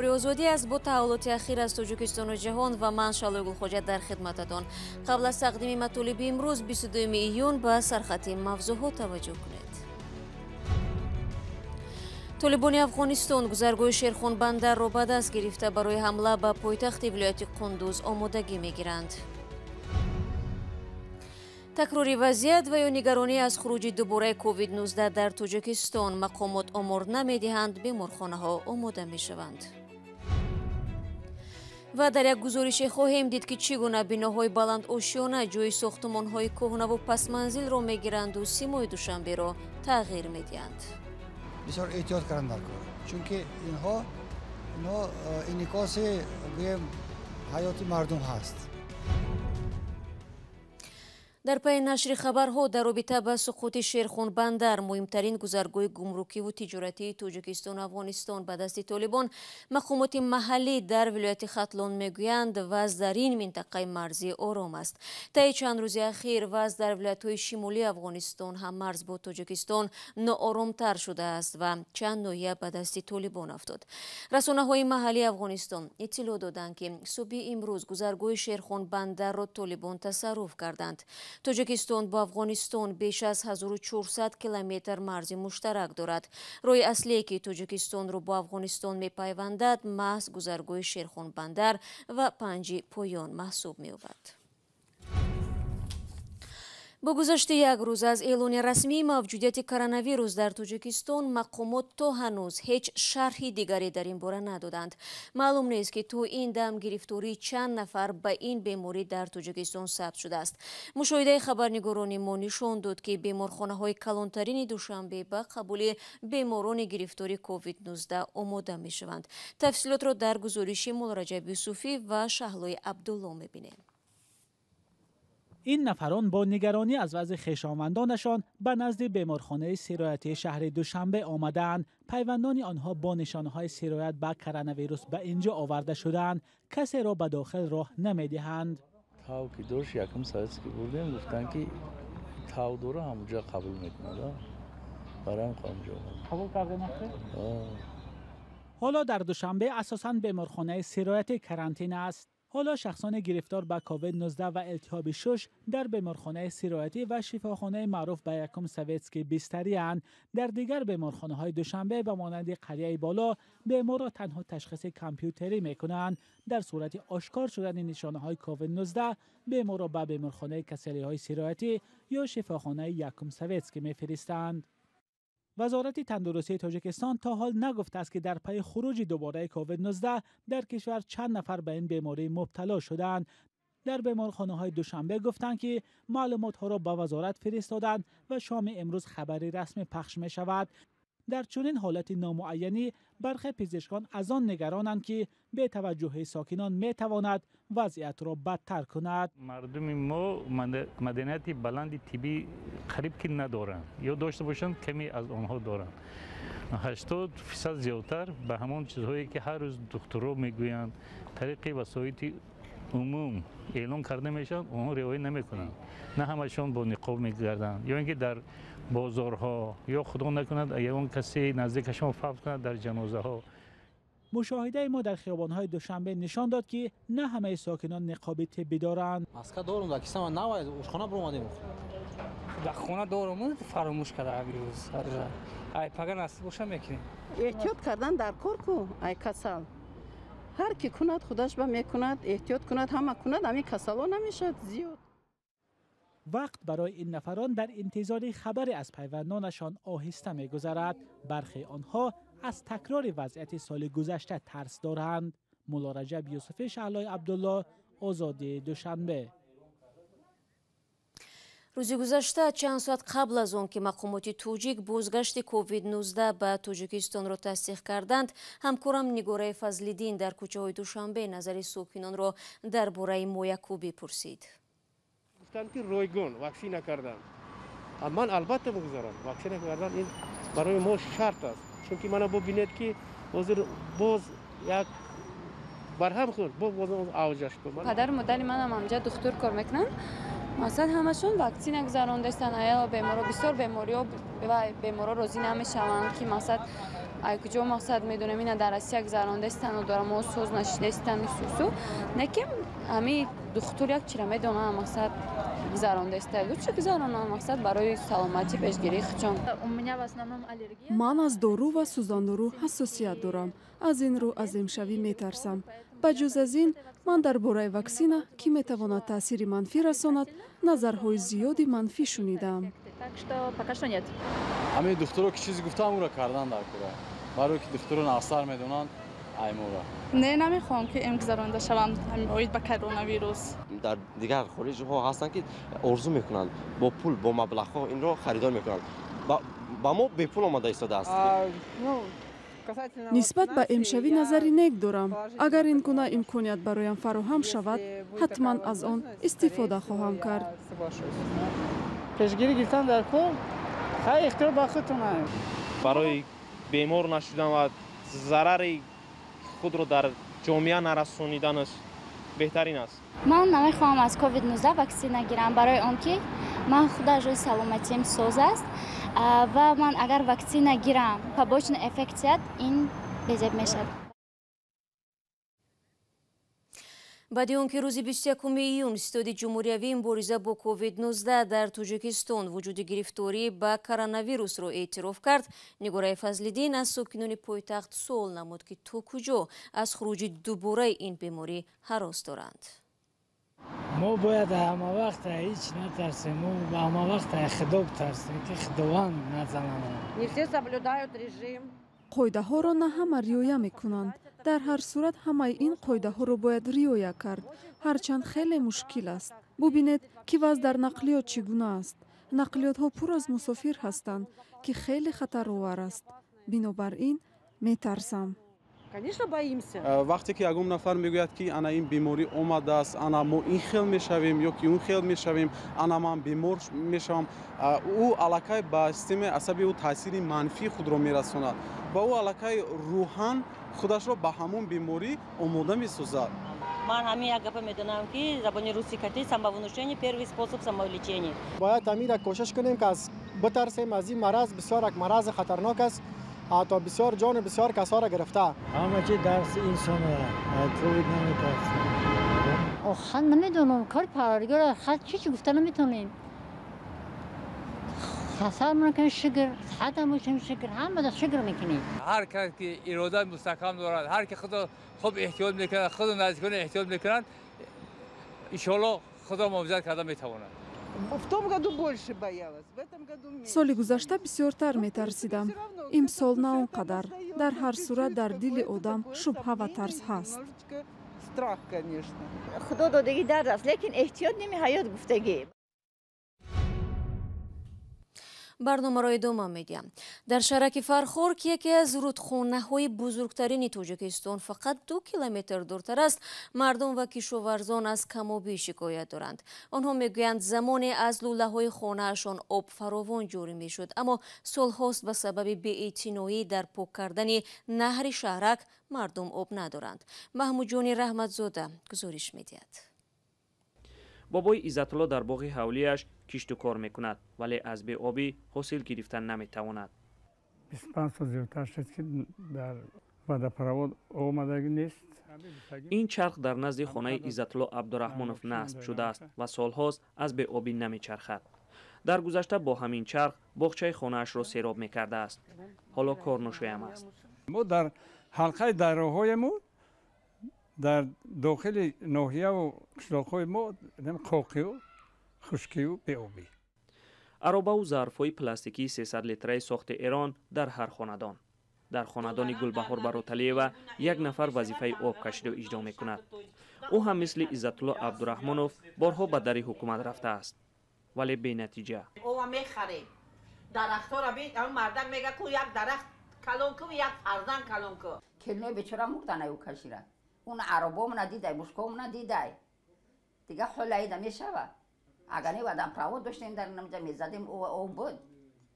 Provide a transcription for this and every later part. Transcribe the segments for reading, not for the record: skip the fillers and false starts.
Озодӣ аст бо таҳаввулоти ахир аз Тоҷикистону ҷаҳон ва ман Шалои Гулхоҷа дар хидмататон. Қабл аз тақдими матолиби имрӯз 22 июн ба сархати мавзӯъҳо таваҷҷӯҳ кунед. Толибони Афғонистон гузаргоҳи Шерхонбандарро ба даст гирифта барои ҳамла ба пойтахти вилояти Қундуз омодагӣ мегиранд. Такрори вазъият ва ё нигаронӣ аз хуруҷи дубораи COVID-19 дар Тоҷикистон мақомот омор намедиҳанд, беморхонаҳо омода мешаванд. Ва дар як гузорише хоҳем дид, ки чӣ гуна биноҳои баландошёна ҷои сохтумонҳои кӯҳнаву пасманзилро мегиранду симои Душанберо тағйир медиҳанд. Бисёр эҳтиёт кардан дар кор, чунки инҳо инъикоси гӯем ҳаёти мардум ҳаст. Дар пайи нашри хабарҳо дар робита ба суқути Шерхонбандар, муҳимтарин гузаргоҳи гумрукиву тиҷоратии Тоҷикистону Афғонистон ба дасти толибон, мақомоти маҳаллӣ дар вилояти Хатлон мегӯянд, вазъ дар ин минтақаи марзӣ ором аст. Таи чанд рӯзи ахир вазъ дар вилоятҳои шимолии Афғонистон ҳам марз бо Тоҷикистон нооромтар шудааст ва чанд ноҳия ба дасти толибон афтод. Расонаҳои маҳаллии Афғонистон иттилоъ доданд, ки субҳи имрӯз гузаргоҳи Шерхонбандарро толибон тасарруф карданд. Тоҷикистон бо Афғонистон беш аз 1400 километр марзи муштарак дорад. Роҳи аслие, ки Тоҷикистонро бо Афғонистон мепайвандад, маҳз гузаргоҳи Шерхонбандар ва Панҷи Поён маҳсуб меёбад. Бо гузашти як рӯз аз эълони расмии мавҷудияти коронавирус дар Тоҷикистон, мақомот то ҳанӯз ҳеҷ шарҳи дигаре дар ин бора надоданд. Маълум нест, ки то ин дам гирифтории чанд нафар ба ин беморӣ дар Тоҷикистон сабт шудааст. Мушоҳидаи хабарнигорони мо нишон дод, ки беморхонаҳои калонтарини Душанбе ба қабули беморони гирифтори COVID-19 омода мешаванд. Тафсилотро дар гузориши Муллораҷаб Юсуфӣ ва Шаҳлои Абдулло мебинем. Ин нафарон бо нигаронӣ аз вазъи хешовандонашон ба назди беморхонаи сироятии шаҳри Душанбе омадаанд. Пайвандони онҳо бо нишонаҳои сироят ба коронавирус ба инҷо оварда шудаанд. Касеро ба дохил роҳ намедиҳанд. Тав ки дошт, якум советский бурдем, гуфтанд, ки тав дора, ҳамуҷа қабул мекунад. Барои ҳамуҷа қабул кардем. Ҳоло дар Душанбе асосан беморхонаи сироятӣ карантин аст. Ҳоло шахсони гирифтор ба COVID-19 ва илтиҳоби шуш дар беморхонаи сироятӣ ва шифохонаи маъруф ба якум советский бистарианд. Дар дигар беморхонаҳои Душанбе ба монанди Қарияи Боло беморро танҳо ташхиси компютерӣ мекунанд. Дар сурати ошкор шудани нишонаҳои COVID-19 беморро ба беморхонаи касалиҳои сироятӣ ё шифохонаи якум советский мефиристанд. Вазорати тандурустии Тоҷикистон то ҳол нагуфтааст, ки дар пайи хуруҷи дубораи COVID-19 дар кишвар чанд нафар ба ин беморӣ мубтало шудаанд. Дар беморхонаҳои Душанбе гуфтанд, ки маълумотҳоро ба вазорат фиристоданд ва шоми имрӯз хабари расмӣ пахш мешавад. Дар чунин ҳолати номуайянӣ бархе пизишкон аз он нигаронанд, ки бетаваҷҷӯҳии сокинон метавонад вазъиятро бадтар кунад. Мардуми мо маданияти баланди тиббӣ қариб ки надоранд ё дошта бошанд, каме аз онҳо доранд. 80% зиёдтар ба ҳамон чизҳое, ки ҳар рӯз духтурро мегӯянд, тариқи васоити умум эълон карда мешаванд, онҳо риоя намекунанд. На ҳамашон бо ниқоб мегарданд ё ин ки дар бозорҳо ё худо накунад ягон касе наздикашон фавт кунад, дар ҷанозаҳо. Мушоҳидаи мо дар хиёбонҳои Душанбе нишон дод, ки на ҳамаи сокинон ниқоби тиббӣ доранд. Маска дорум, дар кисама навай, ошхона биромадем. Дар хона дорум, фаромӯш карда имрӯз. Ай пага насиб боша, мекунем. Эҳтиёт кардан дар кор ку, ай касал. Ҳар ки кунад, худаш ба мекунад, эҳтиёт кунад, ҳама кунад, ҳамин касало намешавад зиёд. Вақт барои ин нафарон дар интизори хабаре аз пайвандонашон оҳиста мегузарад. Бархе онҳо аз такрори вазъияти соли гузашта тарс доранд. Муллораҷаб Юсуфӣ, Шаҳлои Абдулло, Озодӣ, Душанбе. Рӯзи гузашта, чанд соат қабл аз он ки мақомоти тоҷик бозгашти COVID-19 ба Тоҷикистонро тасдиқ карданд, ҳамкорам Нигораи Фазлиддин дар кӯчаҳои Душанбе назари сокинонро дар бораи моякӯбӣ пурсид. Гуфтанд, ки ройгон ваксина кардан. Ман албатта мегузарам. Ваксина кардан ин барои мо шарт аст, чунки мана бубинед, ки ҳозир боз як барҳам хӯрд, боз авҷаш. Падару модари манам ҳамҷа духтур кор мекунанд. Масалан, ҳамашон ваксина гузарондастанд. Аяла беморо, бисёр бемориҳо ва беморо розӣ намешаванд, ки масалан Ай куҷо мақсад медонем, ина дар Россия гузарондастан, дора мо соз нашидастан сусу. Неким ҳами духтур як чира медонам, мақсад гузарондаста. Лучше гузаронам, мақсад барои саломатӣ, пешгирии худшон. Ман аз дору ва сӯзандору ҳассосият дорам. Аз ин рӯ аз эмшавӣ метарсам. Ба ҷуз аз ин, ман дар бораи ваксина, ки метавонад таъсири манфӣ расонад, назарҳои зиёди манфӣ шунидаам. Ҳамин духтуро ки чизе гуфтаам, ӯро кардан дар кора. Барое ки духтурон асар медонанд аймора. Не, намехоҳам ки эм гузаронда шавам оид ба коронавирус. Дар дигар хориҷҳо ҳастанд, ки орзу мекунанд, бо пул, бо маблағҳо инро харидор мекунанд. Ба мо бепул омада истодааст. Нисбат ба эмшавӣ назари нек дорам. Агар ин гуна имконият бароям фароҳам шавад, ҳатман аз он истифода хоҳам кард. Пешгирӣ гирифтан дар кор, хай, ихтиёр ба худтон. Барои бемор нашудан ва зарари худро дар ҷомеа нарасониданаш беҳтарин аст. Ман намехоҳам аз COVID-19 ваксина гирам, барои он ки ман худаш рӯи саломатиам соз аст ва ман агар ваксина гирам, побочный эффект ин безеб мешавад. Баъди он ки рӯзи 21 июн Ситоди ҷумҳуриявии мубориза бо COVID-19 дар Тоҷикистон вуҷуди гирифторӣ ба коронавирусро эътироф кард, Нигораи Фазлиддин аз сокинони пойтахт суол намуд, ки то куҷо аз хуруҷи дубораи ин беморӣ ҳарос доранд. Мо бояд ҳама вақт ҳеҷ натарсем, мо ҳама вақт Худо битарсем, ки Худованд назанад. Не все соблюдают режим. Қоидаҳоро на ҳама риоя мекунанд. Дар ҳар сурат, ҳамаи ин қоидаҳоро бояд риоя кард, ҳарчанд хеле мушкил аст. Бубинед, ки вазъ дар нақлиёт чӣ гуна аст. Нақлиётҳо пур аз мусофир ҳастанд, ки хеле хатаровар аст. Бинобар ин метарсам. Конечно, боимся. Вақте ки ягон нафар мегӯяд, ки ана ин беморӣ омадааст, ана мо ин хел мешавем ё ки он хел мешавем, ана ман бемор мешавам, ӯ аллакай ба системаи асаби ӯ таъсири манфии худро мерасонад ва ӯ аллакай рӯҳан худашро ба ҳамон беморӣ омода месозад. Ман ҳамин як гапа медонам, ки забони русӣ кати самовнушение первый способ самолечения. Бояд ҳаминра кӯшиш кунем, ки аз битарсем аз ин мараз. Бисёр як марази хатарнок аст, ҳатто бисёр ҷони бисёр касоро гирифта. Ҳама чи дарси инсон ковид наметарсад. Охир намедонам, кори Парвардигор, чӣ чи гуфта наметонем. Касал мекунем, шукр, саҳатам бошем, шукр, ҳамада шукр мекунем. Ҳар кас ки ирода мустаҳкам дорад, ҳар ки худо хуб эҳтиёт мекунад, худу наздикон эҳтиёт мекунанд, иншоалло Худо муҳофизат карда метавонад. В том году больше боялась, в этом году меньше. Соли гузашта бисёртар метарсидам, имсол на он қадар. Дар ҳар сурат, дар дили одам шубҳа ва тарс ҳаст. Страх, конечно. Худо додагӣ дард аст, лекин эҳтиёт ними ҳаёт гуфтагӣ. Барномаро идома медиҳам. Дар шаҳраки Фархор, ки яке аз рудхонаҳои бузургтарини Тоҷикистон фақат 2 километр дуртар аст, мардум ва кишоварзон аз камобӣ шикоят доранд. Онҳо мегӯянд, замоне аз лӯлаҳои хонаашон об фаровон ҷорӣ мешуд, аммо солҳост ба сабаби беэътиноӣ дар пок кардани наҳри шаҳрак мардум об надоранд. Маҳмудҷони Раҳматзода гузориш медиҳад. Бобои Иззатулло дар боғи ҳавлиаш кишту кор мекунад, вале аз беобӣ ҳосил гирифтан наметавонад. 25 сол зиёдтар шуд, ки дар водопровод омадагӣ нест. Ин чарх дар назди хонаи Иззатулло Абдураҳмонов насб шудааст ва солҳост аз беобӣ намечархад. Дар гузашта бо ҳамин чарх боғчаи хонаашро сероб мекардааст. Ҳоло корношоям аст. Мо дар ҳалқаи дароҳоему дар дохили ноҳияву қишлоқҳои мо қоқию хушкию беобӣ. Аробаву зарфҳои пластикии 300 литраи сохти Эрон дар ҳар хонадон. Дар хонадони Гулбаҳор Бароталиева як нафар вазифаи обкаширо иҷро мекунад. Ӯ ҳам мисли Иззатулло Абдураҳмонов борҳо ба дари ҳукумат рафтааст, вале бенатиҷа. Ова мехарем дарахтҳоро, мардак мега ку як дарахт калон ку, як фарзанд калон ку. Келинои бечора мурдан аю кашира. Он аробомона дидай, бушкомона дидай, дига ҳолаида мешава. Агар не водопровод доштем, дар намҷа мезадем, об буд,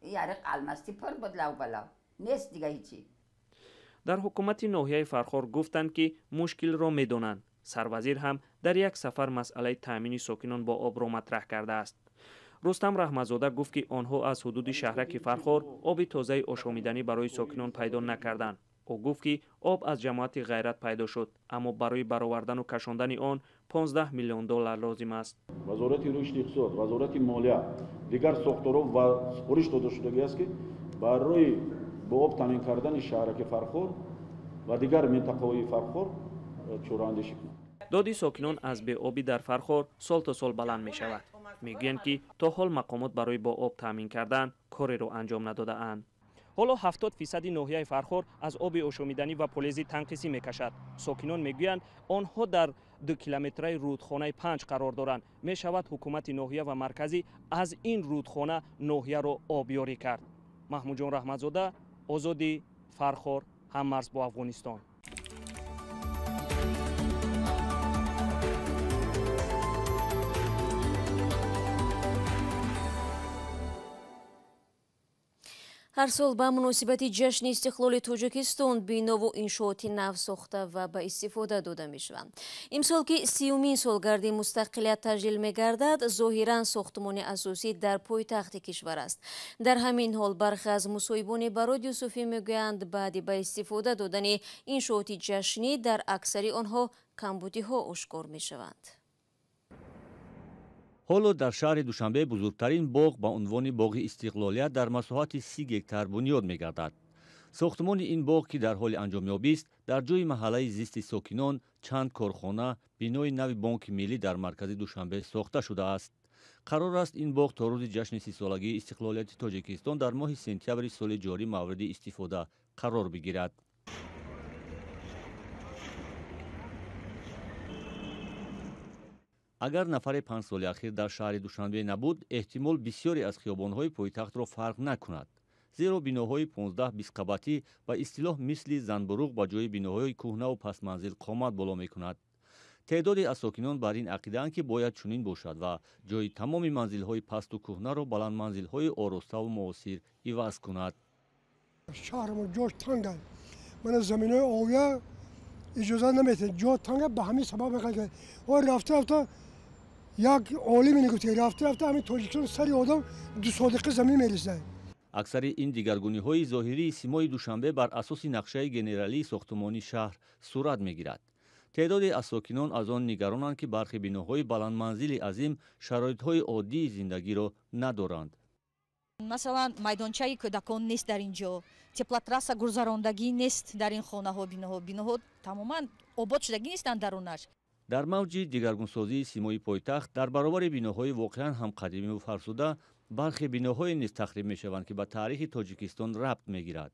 яриқ алмастӣ пур буд, лав ба лав нест, дига ҳичи. Дар ҳукумати ноҳияи Фархор гуфтанд, ки мушкилро медонанд. Сарвазир ҳам дар як сафар масъалаи таъмини сокинон бо обро матраҳ кардааст. Рустам Раҳматзода гуфт, ки онҳо аз ҳудуди шаҳраки Фархор оби тозаи ошомиданӣ барои сокинон пайдо накарданд. Ӯ гуфт, ки об аз ҷамоати Ғайрат пайдо шуд, аммо барои баровардану кашондани он 15 миллион доллар лозим аст. Вазорати рушди иқтисод, Вазорати молия, дигар сохторҳо ва супориш дода шудагӣ аст, ки барои бо об таъмин кардани шаҳраки Фархор ва дигар минтақаҳои Фархор чораандешӣ кунанд. Доди сокинон аз беобӣ дар Фархор сол то сол баланд мешавад. Мегӯянд, ки то ҳол мақомот барои бо об таъмин кардан кореро анҷом надодаанд. Ҳоло 70% ноҳияи Фархор аз оби ошомиданӣ ва полези танқисӣ мекашад. Сокинон мегӯянд, онҳо дар 2 километраи рудхонаи 5 қарор доранд. Мешавад ҳукумати ноҳия ва марказӣ аз ин рудхона ноҳияро обёрӣ кард. Маҳмудҷон Раҳматзода, Озодӣ, Фархор, ҳаммарз бо Афғонистон. Ҳар сол ба муносибати ҷашни истиқлоли Тоҷикистон бинову иншооти нав сохта ва ба истифода дода мешаванд. Имсол, ки 30-умин солгарди мустақилият таҷлил мегардад, зоҳиран сохтмони асосӣ дар пойтахти кишвар аст. Дар ҳамин ҳол бархе аз мусоҳибони Барод Юсуфӣ мегӯянд, баъди ба истифода додани иншооти ҷашнӣ дар аксари онҳо камбудиҳо ошкор мешаванд. Ҳоло дар шаҳри Душанбе бузургтарин боғ ба унвони боғи Истиқлолият дар масоҳати 30 гектар бунёд мегардад. Сохтмони ин боғ, ки дар ҳоли анҷомёбист, дар ҷои маҳаллаи зисти сокинон, чанд корхона, бинои нави Бонки Миллӣ дар маркази Душанбе сохта шудааст. Қарор аст ин боғ то рӯзи ҷашни 30-солагии истиқлолияти Тоҷикистон дар моҳи сентябри соли ҷорӣ мавриди истифода қарор бигирад. Агар нафаре 5 соли ахир дар шаҳри Душанбе набуд, эҳтимол бисёре аз хиёбонҳои пойтахтро фарқ накунад. Зеро биноҳои 15-20 қабатӣ ба истилоҳ мисли занбуруғ ба ҷои биноҳои кӯҳнаву пасманзил қомат боло мекунад. Теъдоде аз сокинон бар ин ақидаанд, ки бояд чунин бошад ва ҷои тамоми манзилҳои пасту кӯҳнаро баландманзилҳои ороставу муосир иваз кунад. Шаҳрмо ҷош танга, мана заминои овя иҷоза наметиҳад, ҷо танга, ба ҳамин сабаб мехоҳад. Рафта рафта як олиме мегуфт, рафта рафта ҳамин Тоҷикистон сари одам 2 содиқа замин мерасад. Аксари ин дигаргуниҳои зоҳирии симои Душанбе бар асоси нақшаи генералии сохтмонии шаҳр сурат мегирад. Теъдоде аз сокинон аз он нигаронанд, ки бархи биноҳои баландманзили азим шароитҳои оддии зиндагиро надоранд. Масалан, майдончаи кӯдакон нест дар ин ҷо, теплотрасса гузарондагӣ нест дар ин хонаҳо, биноҳо тамоман обод шудагӣ нестанд дарунаш. Дар мавҷи дигаргунсозии симои пойтахт дар баробари биноҳои воқеан ҳам қадимиву фарсуда, бархе биноҳое низ тахриб мешаванд, ки ба таърихи Тоҷикистон рабт мегирад.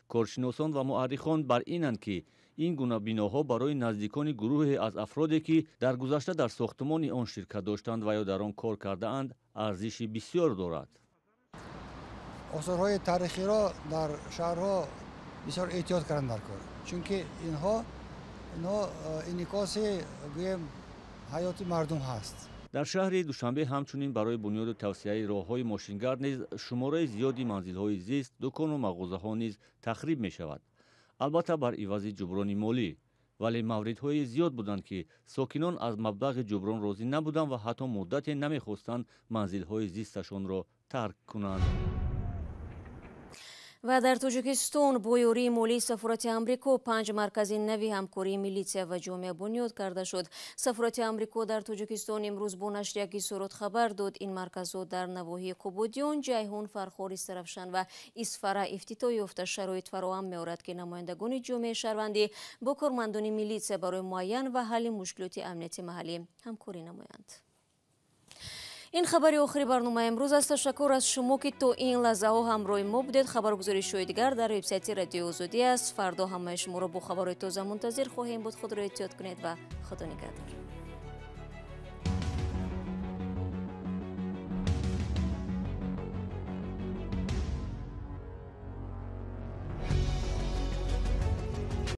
Коршиносон ва муаррихон бар инанд, ки ин гуна биноҳо барои наздикони гурӯҳе аз афроде, ки дар гузашта дар сохтмони он ширкат доштанд ва ё дар он кор кардаанд, арзиши бисёр дорад. Осорҳои таърихиро дар шаҳрҳо бисёр эҳтиёт карданд дар кор, чунки инҳо инъикоси гӯем ҳаёти мардум ҳаст. Дар шаҳри Душанбе ҳамчунин барои бунёду тавсияи роҳҳои мошингард низ шумораи зиёди манзилҳои зист, дукону мағозаҳо низ тахриб мешавад. Албатта бар ивази ҷуброни молӣ. Вале мавридҳои зиёд буданд, ки сокинон аз маблағи ҷуброн розӣ набуданд ва ҳатто муддате намехостанд манзилҳои зисташонро тарк кунанд. Ва дар Тоҷикистон бо ёрии молии Сафорати Амрико 5 маркази нави ҳамкории милитсия ва ҷомеа бунёд карда шуд. Сафорати Амрико дар Тоҷикистон имрӯз бо нашри як изҳорот хабар дод. Ин марказҳо дар навоҳии Қубодиён, Ҷайҳун, Фархор, Истаравшан ва Исфара ифтитоҳ ёфта шароит фароҳам меорад, ки намояндагони ҷомеаи шаҳрвандӣ бо кормандони милитсия барои муайян ва ҳалли мушкилоти амнияти маҳаллӣ ҳамкорӣ намоянд. Ин хабари охири барномаи имрӯз аст. Ташаккур аз шумо, ки то ин лаҳзаҳо ҳамроҳи мо будед. Хабаргузоришҳои дигар дар вебсайти Радиои Озодӣ аст. Фардо ҳамаи шуморо бо хабарҳои тоза мунтазир хоҳем буд. Худро эҳтиёт кунед ва Худо нигаҳдор.